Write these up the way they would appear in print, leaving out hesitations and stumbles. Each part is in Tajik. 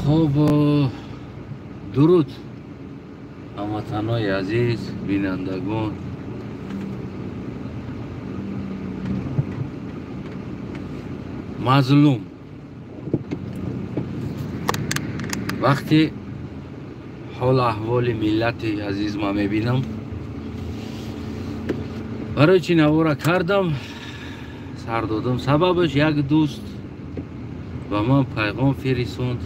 Хуб, дуруд ҳамватанои азиз, бинандагон. Мазлум. Вақте ҳол аҳволи миллати азиз ма мебинам, барои чӣ навора кардам, сар додам. Сабабаш як дӯст ба ман пайғом фирисонд,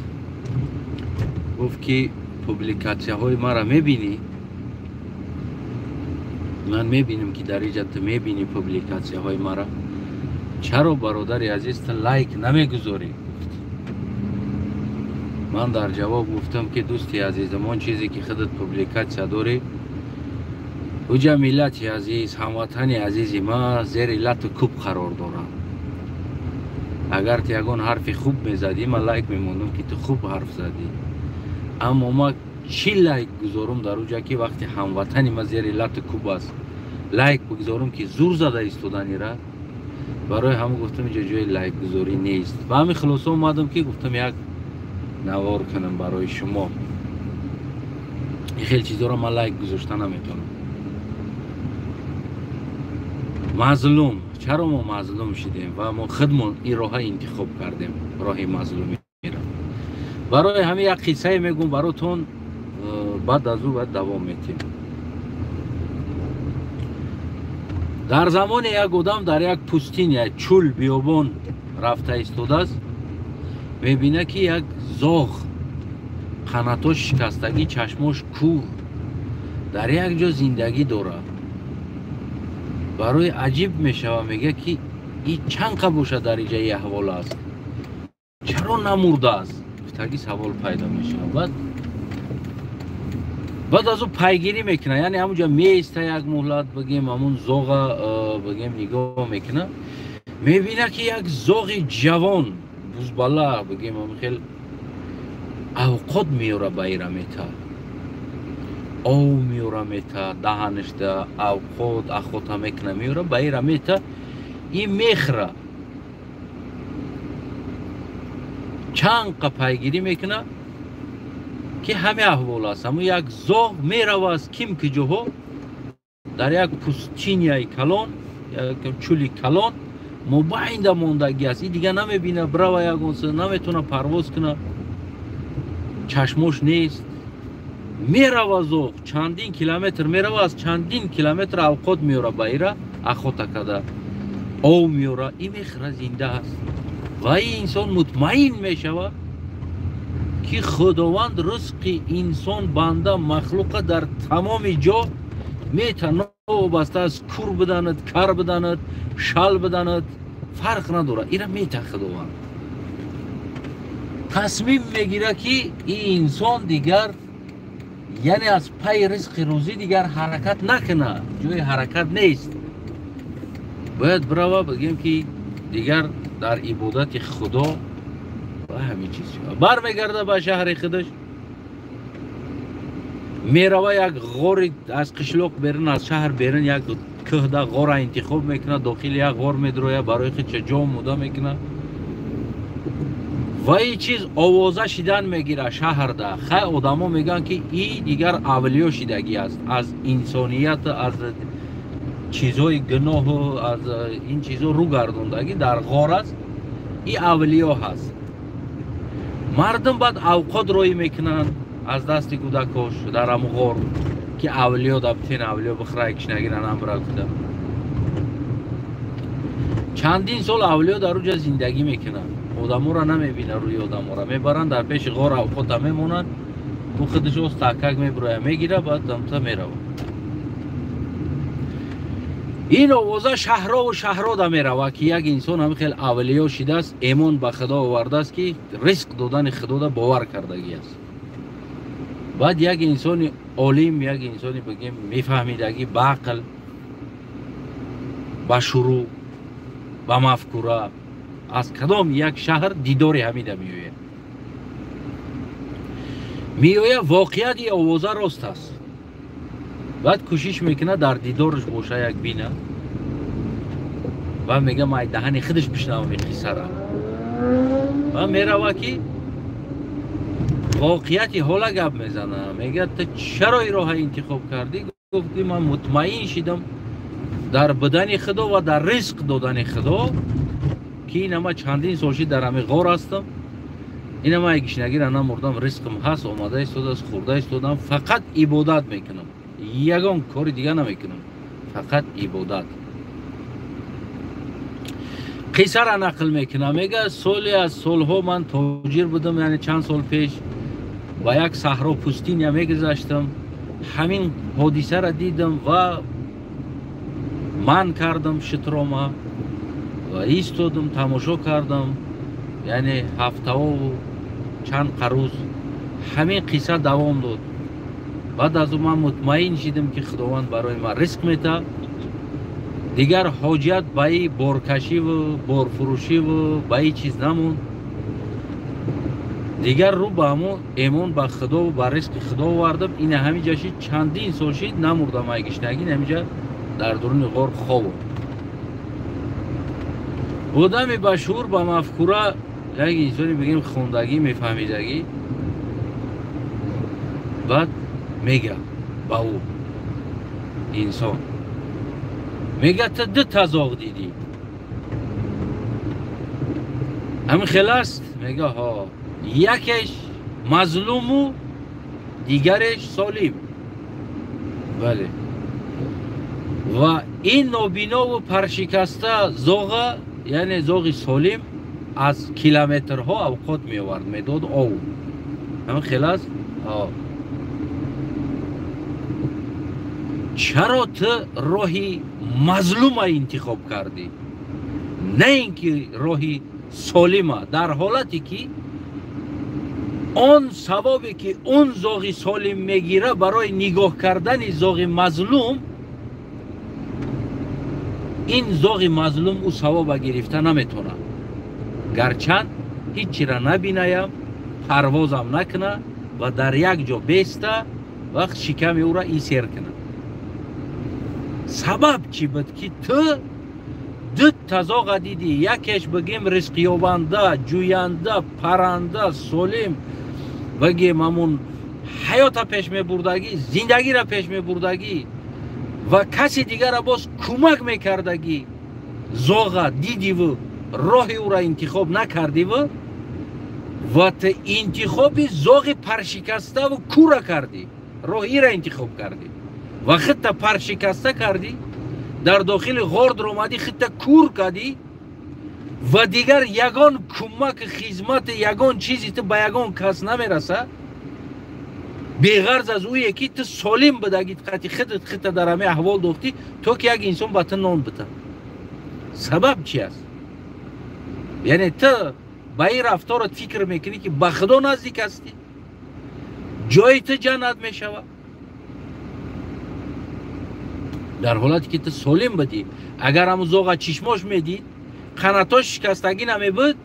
гуфт ки публикатсияҳои маро мебинӣ? Ман мебинам ки дар инҷа ту мебинӣ публикатсияҳои маро. Чаро бародари азиз ту лайк намегузорӣ? Ман дар ҷавоб гуфтам ки дӯсти азизам, он чизе ки худат публикатсия дорӣ, уҷа миллати азиз, ҳамватани азизи ма зери лату кӯб қарор дорад. Агар ту ягон ҳарфи хуб мезадӣ, ман лайк мемондам ки ту хуб ҳарф задӣ. Аммо ма чӣ лайк гузорум дар уҷа ки вақти ҳамватани ма зери лату кӯб аст, лайк бигузорум ки зур зада истоданира? Барои ҳамон гуфтам инҷа ҷои лайкгузорӣ нест. Ба ҳамин хулоса омадам ки гуфтам як навор кунам барои шумо. Ин хел чизоро ман лайк гузошта наметавонам. Мазлум. Чаро мо мазлум шидем ва мо худмон ин роҳа интихоб кардем, роҳи мазлумиро? Барои ҳамин як қиссае мегӯм баротон, баъд аз ӯ баъд давом метем. Дар замоне як одам дар як пустиня, чӯл, биёбон рафта истодааст, мебина ки як зоғ қанатош шикастагӣ, чашмош кӯр, дар як ҷо зиндагӣ дорад. Барои аҷиб мешава, мегӯяд ки и чанд қа бошад дар инҷа и аҳвол аст, чаро намурдааст? Гуфтагӣ савол пайдо мешавад. Баъд аз ӯ пайгирӣ мекунад, яъне ҳамунҷа меиста як муҳлат, бигем ҳамун зоға бигем нигоҳ мекунад, мебинад ки як зоғи ҷавон бузбала, бигем ҳамин хел авқот меёра, ба ира мета, ов меёра мета, даҳанашда авқот ахота мекуна, меёра ба ира мета, и мехра. Чанд қа пайгирӣ мекуна ки ҳаме аҳвол аст. Ҳамун як зоғ мерава аз ким ки ҷоҳо дар як пустиняи калон, як чӯли калон мобайнда мондагӣ аст. И дигар намебина, брава ягон, наметавона парвоз куна, чашмош нест. Мерава зоғ чандин километр мерава, аз чандин километр авқот меёра ба ира, ахота када ов меёра, и мехӯра, зинда аст. Ва ин инсон мутмаин мешава ки Худованд ризқи инсон, банда, махлуқа дар тамоми ҷо мета, новобаста аз кур биданад, кар биданад, шал биданад, фарқ надорад, ира мета Худованд. Тасмим мегирад ки ин инсон дигар, яъне аз пайи ризқи рӯзӣ дигар ҳаракат накунад, ҷои ҳаракат нест. Бояд бирава, бигем ки дигар дар ибодати Худо ва ҳамин чиз шава. Бармегарда ба шаҳри худаш, мерава як ғори аз қишлоқ берун, аз шаҳр берун як кӯҳда ғора интихоб мекунад, дохили як ғор медрояд, барои худша ҷо омода мекунад ва ин чиз овоза шидан мегирад шаҳрда. Хай одамо мегӯянд ки и дигар авлиё шидагӣ аст, аз инсоният, аз чизҳои гуноҳу аз ин чизҳо рӯ гардондагӣ дар ғор аст, и авлиё ҳаст. Мардум баъд авқот роӣ мекунанд аз дасти кӯдакош дар ҳамун ғор ки авлиё даптен, авлиё бихӯра, кишнагира намбира гуфта. Чандин сол авлиё дар уҷа зиндагӣ мекунанд, одаморо намебинанд, рӯи одаморо мебаранд дар пеши ғор авқота мемонанд, ӯ худаш оз такак мебирояд, мегирад, баъд дамта меравад. Ин овоза шаҳрову шаҳрода меравад ки як инсон ҳамин хел авлиё шидааст, эмон ба Худо овардааст ки ризқ додани Худода бовар кардагӣ аст. Баъд як инсони олим, як инсони бигем мефаҳмидагӣ, ба ақл, ба шурӯъ, ба мафкура аз кадом як шаҳр дидори ҳамида меояд. Меояд, воқеият и овоза рост аст. Баъд кӯшиш мекунад дар дидораш боша як бина ва мега ман даҳани худаш бишнавам ин қиссара. Ва мерава ки воқеияти ҳола гап мезана. Мегӯяд ту чаро ин роҳа интихоб кардӣ? Гуфт ки ман мутмаин шидам дар будани Худо ва дар ризқ додани Худо, ки ина ман чандин сол шид дар ҳамин ғор ҳастам, ина ман гишнагира намурдам, ризқим ҳаст, омада истодааст, хӯрда истодам, фақат ибодат мекунам, ягон кори дига намекунам, фақат ибодат. Қиссара нақл мекунам. Мега соли аз солҳо ман тоҷир будам, яъне чанд сол пеш ба як саҳро пустиня мегузаштам, ҳамин ҳодисара дидам ва ман кардам шитрома ва истодам, тамошо кардам, яъне ҳафтаову чанд қарӯз ҳамин қисса давом дод. Баъд аз ӯ ман мутмаин шидам, ки Худованд барои ман ризқ метаҳад, дигар ҳоҷият ба и боркашиву борфурӯшиву ба и чиз намонд. Дигар рӯ ба ҳамон эмон ба Худову ба ризқи Худо овардам. Ина ҳамин ҷа шид, чандин сол шид, намурдам ай гишнагӣ, ҳаминҷа дар дуруни ғор хобам. Одами ба шуур, ба мафкура, як инсони бигем хондагӣ, мефаҳмидагӣ, баъд мега ба ӯ инсон, мега ту ду тазоғ дидӣ, ҳамин хел аст? Мега ҳо, якеш мазлуму дигареш солим. Бале, ва ин нобинову паршикаста зоға, яъне зоғи солим, аз километрҳо авқот меовард, медод ов. Ҳамин хел аст? Ҳо. Чаро ту роҳи мазлума интихоб кардӣ, на ин ки роҳи солима, дар ҳолате ки он савобе ки он зоғи солим мегира барои нигоҳ кардани зоғи мазлум, ин зоғи мазлум ӯ савоба гирифта наметавонад, гарчанд ҳеҷ чира набинаям, парвозам накуна ва дар як ҷо беста вақт шиками ӯра исер кунад. Сабаб чӣ буд ки ту ду тазоға дидӣ? Якеш бигем ризқёбанда, ҷӯянда, паранда, солим, бигем ҳамун ҳаёта пеш мебурдагӣ, зиндагиро пеш мебурдагӣ ва каси дигара боз кӯмак мекардагӣ зоға дидиву роҳи ӯра интихоб накардиву ва ту интихоби зоғи паршикаставу кура кардӣ, роҳи ира интихоб кардӣ ва худта паршикаста кардӣ, дар дохили ғор даромадӣ, худта кур кардӣ ва дигар ягон кӯмак, хизмати, ягон чизи ту ба ягон кас намераса, беғарз аз ӯе ки ту солим будагӣ, қати худат худта дар ҳамин аҳвол дохтӣ, то ки як инсон ба ту нон бита. Сабаб чи аст? Яъне ту ба ин рафторат фикр мекунӣ, ки ба Худо наздик ҳастӣ, ҷои ту ҷаннат мешавад, дар ҳолате ки ту солим будӣ. Агар ҳамун зоға чишмош медид, қанатош шикастагӣ намебуд,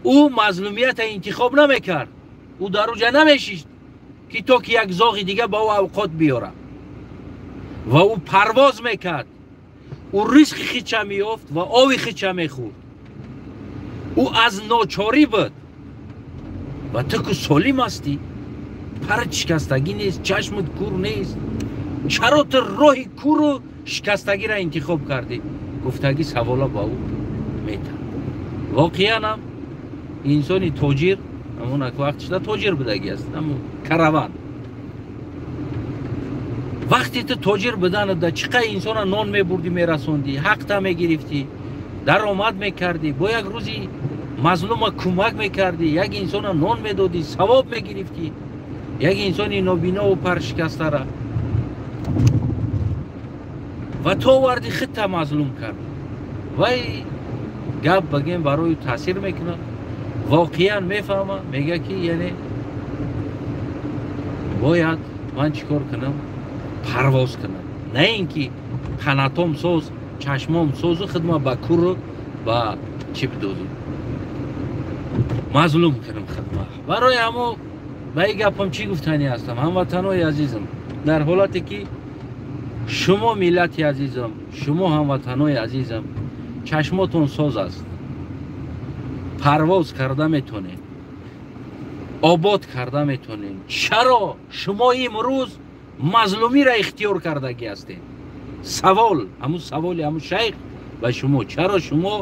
ӯ мазлумията интихоб намекард, ӯ дар уҷа намешишт ки то ки як зоғи дига ба ӯ авқот биёрад, ва ӯ парвоз мекард, ӯ ризқи хича меёфт ва ови хича мехӯрд. Ӯ аз ночорӣ буд ва ту ку солим ҳастӣ, парат шикастагӣ нест, чашмат кур нест, чаро ту роҳи куру шикастагиро интихоб кардӣ? Гуфтагӣ савола ба ӯ метаҳад. Воқеан ҳам инсони тоҷир ҳамон вақт шуда тоҷир будагӣ аст, ҳамон караван. Вақте ту тоҷир буданада чӣ қадр инсона нон мебурдӣ, мерасондӣ, ҳақта мегирифтӣ, даромад мекардӣ, бо як рӯзи мазлума кӯмак мекардӣ, як инсона нон медодӣ, савоб мегирифтӣ, як инсони нобинову паршикастара, ва то оварди худта мазлум кард. Вай гап бигем барои таъсир мекунад, воқеан мефаҳма, мега ки яъне бояд ман чӣ кор кунам? Парвоз кунам, на ин ки қанатом соз, чашмом созу худма ба куру ба чӣ бидозум, мазлум кунам худма. Барои ҳамо ба ин гапам чӣ гуфтанӣ ҳастам, ҳамватанои азизам, дар ҳолате ки шумо миллати азизам, шумо ҳамватанои азизам, чашмотон соз аст, парвоз карда метонед, Обод карда метонен. Чаро шумо имрӯз мазлумиро ихтиёр кардагӣ ҳастед? Савол, ҳамун саволи ҳамун шайх ба шумо. Чаро шумо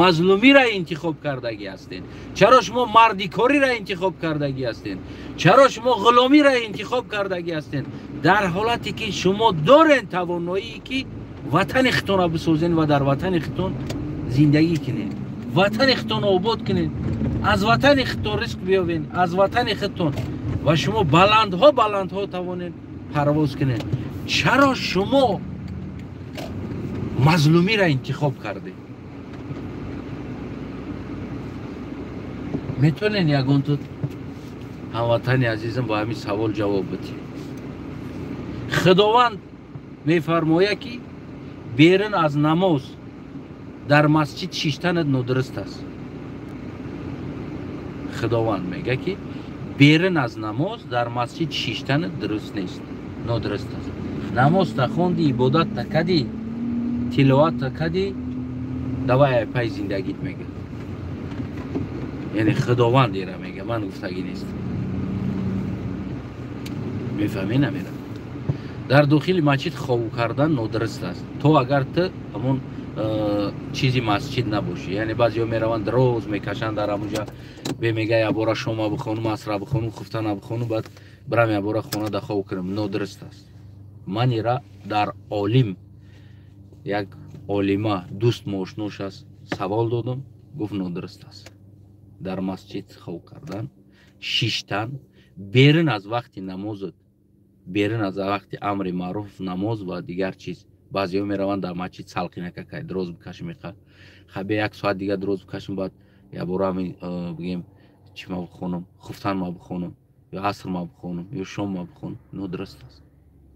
мазлумиро интихоб кардагӣ ҳастед? Чаро шумо мардикориро интихоб кардагӣ ҳастед? Чаро шумо ғуломиро интихоб кардагӣ ҳастед? Дар ҳолате ки шумо дорен тавоноие ки ватани худтонро бисозен ва дар ватани худтон зиндагӣ кунед, ватани худтонро обод кунед, аз ватани худтон ризқ биёбед, аз ватани худтон ва шумо баландҳо баландҳо тавонед парвоз кунед. Чаро шумо мазлумиро интихоб кардед? Метавонед ягон тут ҳамватани азизам ба ҳамин савол ҷавоб бидиҳед? Худованд мефармояд ки берун аз намоз дар масҷид шиштанат нодуруст аст. Худованд мегӯяд ки берун аз намоз дар масҷид шиштанат дуруст нест, нодуруст аст. Намозта хонди, ибодатта кадӣ, тиловатта кадӣ, давай пай зиндагит мегӯяд. Яъне Худованд ира мегӯяд, ман гуфтагӣ нест. Мефаҳмӣ намера? Дар дохили масҷид хов кардан нодуруст аст, то агар ту ҳамон чизи масҷид набошӣ. Яъне баъзеҳо мераванд дароз мекашанд дар ҳамонҷа, бемега ябора шома бихонум, асра бихонум, хуфтана бихонум, баъд бирам ябора хона да хов кунам. Нодуруст аст. Ман ира дар олим, як олима дӯст мошнош аст, савол додам, гуфт нодуруст аст дар масҷид хов кардан, шиштан берун аз вақти намозат, берун аз вақти амри маъруф, намоз ва дигар чиз. Баъзеҳо мераванд дар масҷид салқинакакай дроз бикашим, иқа хабе як соат дигар дроз бикашим, баъд ябора ҳамин бигем чӣ ма бихонам, хуфтан ма бихонам, ё аср ма бихонам, ё шом ма бихонам. Нодуруст аст.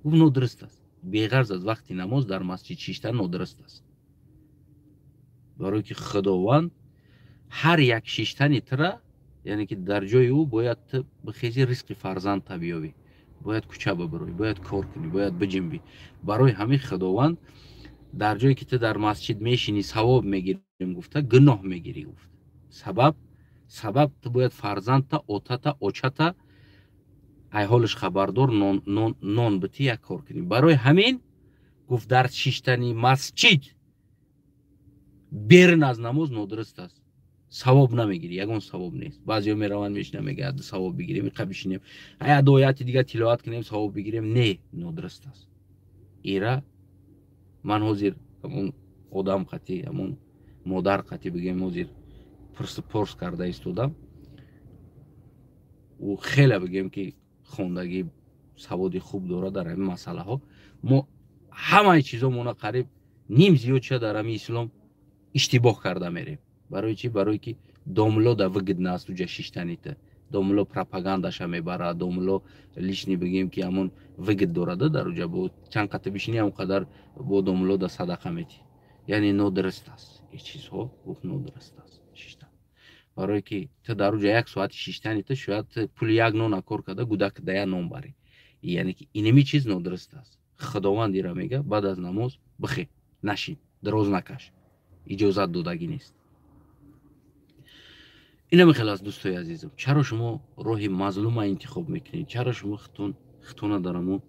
Гуфт нодуруст аст. Беғарз аз вақти намоз дар масҷид шиштан нодуруст аст, барое ки Худованд ҳар як шиштани тура, яъне ки дар ҷои ӯ бояд ту бихези, ризқи фарзандта биёбӣ, бояд кӯча бибурӣ, бояд кор кунӣ, бояд биҷинбӣ. Барои ҳамин Худованд дар ҷое ки ту дар масҷид мешинӣ савоб мегирим гуфта, гуноҳ мегирӣ гуфт. Сабаб ту бояд фарзандта, отата, очата ай ҳолиш хабардор, нон битӣ, як кор кунӣ. Барои ҳамин гуфт дар шиштани масҷид берун аз намоз нодуруст аст, савоб намегирӣ, ягон савоб нест. Баъзеҳо мераванд мешинанд, мегӯяд савоб бигирем, иқа бишинем, ая ду ояти дигар тиловат кунем, савоб бигирем. Не, нодуруст аст. Ира ман ҳозир ҳамон одам қатӣ, ҳамон модар қатӣ бигем, ҳозир пурс карда истодам. Ӯ хеле бигем ки хондагӣ, саводи хуб дорад дар ҳамин масъалаҳо. Мо ҳамаи чизомона қариб ним зиёд шуда дар ҳамин ислом иштибоҳ карда мерем. Барои чӣ? Барои ки домло да выгодно аст уҷа шиштанита. Домло пропагандаша мебарад, домло лишний бигем ки ҳамон выгод дорада дар уҷа, бо чанд қата бишинӣ ҳамон қадар бо домло да садақа метӣ. Яъне нодуруст аст ин чизҳо, гуфт нодуруст аст шиштан. Барое ки ту дар уҷа як соати шиштани ту шояд пули як нона кор карда гудак да як нон барӣ. Яъне ки инами чиз нодуруст аст. Худованд ира мега баъд аз намоз бихе, нашин, дароз накаш, иҷозат додагӣ нест. Инаме хел аст дӯстои азизам. Чаро шумо роҳи мазлума интихоб мекунед? Чаро шумо худтона дар ҳамон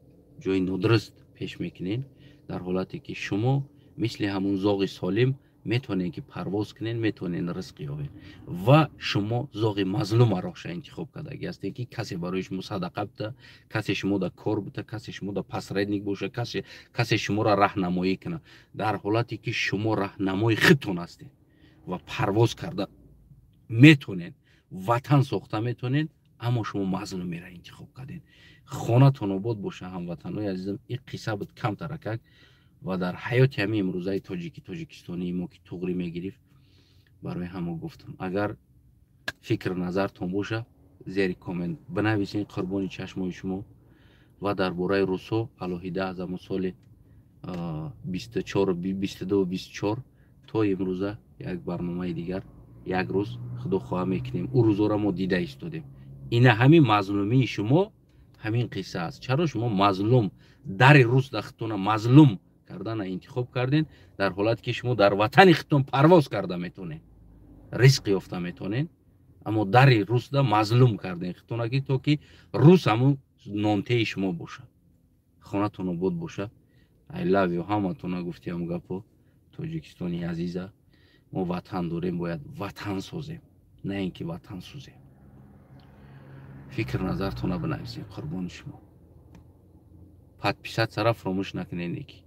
ҷои нодуруст пеш мекунед, дар ҳолате ки шумо мисли ҳамон зоғи солим метавонед ки парвоз кунед, метавонед ризқ ёбед, ва шумо зоғи мазлума роҳша интихоб кардагӣ ҳастед ки касе барои шумо садақа бита, касе шумо да кор бита, касе шумо да посредник боша, касе шуморо раҳнамоӣ кунад, дар ҳолате ки шумо раҳнамои худтон ҳастед ва парвоз карда метонед, ватан сохта метонед, аммо шумо мазлумеро интихоб кардед. Хонатон обод боша, ҳамватанои азизам. Ин қисса буд камтаракак ва дар ҳаёти ҳамин имрӯзаи тоҷики тоҷикистонии мо ки туғрӣ мегирифт, барои ҳамо гуфтам. Агар фикр назартон боша, зери коммент бинависед, қурбони чашмои шумо. Ва дар бораи русҳо алоҳида аз ҳамон соли 24 22 24 то имрӯза як барномаи дигар як рӯз худо хоҳа мекунем. Ӯ рӯзоро мо дида истодем. Ина ҳамин мазлумии шумо ҳамин қисса аст. Чаро шумо мазлум дари рус да худтона мазлум кардана интихоб карден, дар ҳолате ки шумо дар ватани худтон парвоз карда метонед, ризқ ёфта метонед, Аммо дари русда мазлум кардем хитона, ки то ки рус ҳамун нонтеи шумо бошад, хонатон обод боша. I love you ҳаматона. Гуфтиам гапо, Тоҷикистони азиза, мо ватан дорем, бояд ватан созем, на ин ки ватан сӯзем. Фикр назартона бинависем, қурбони шумо. Подписаться ра фуромӯш накунед. Неки.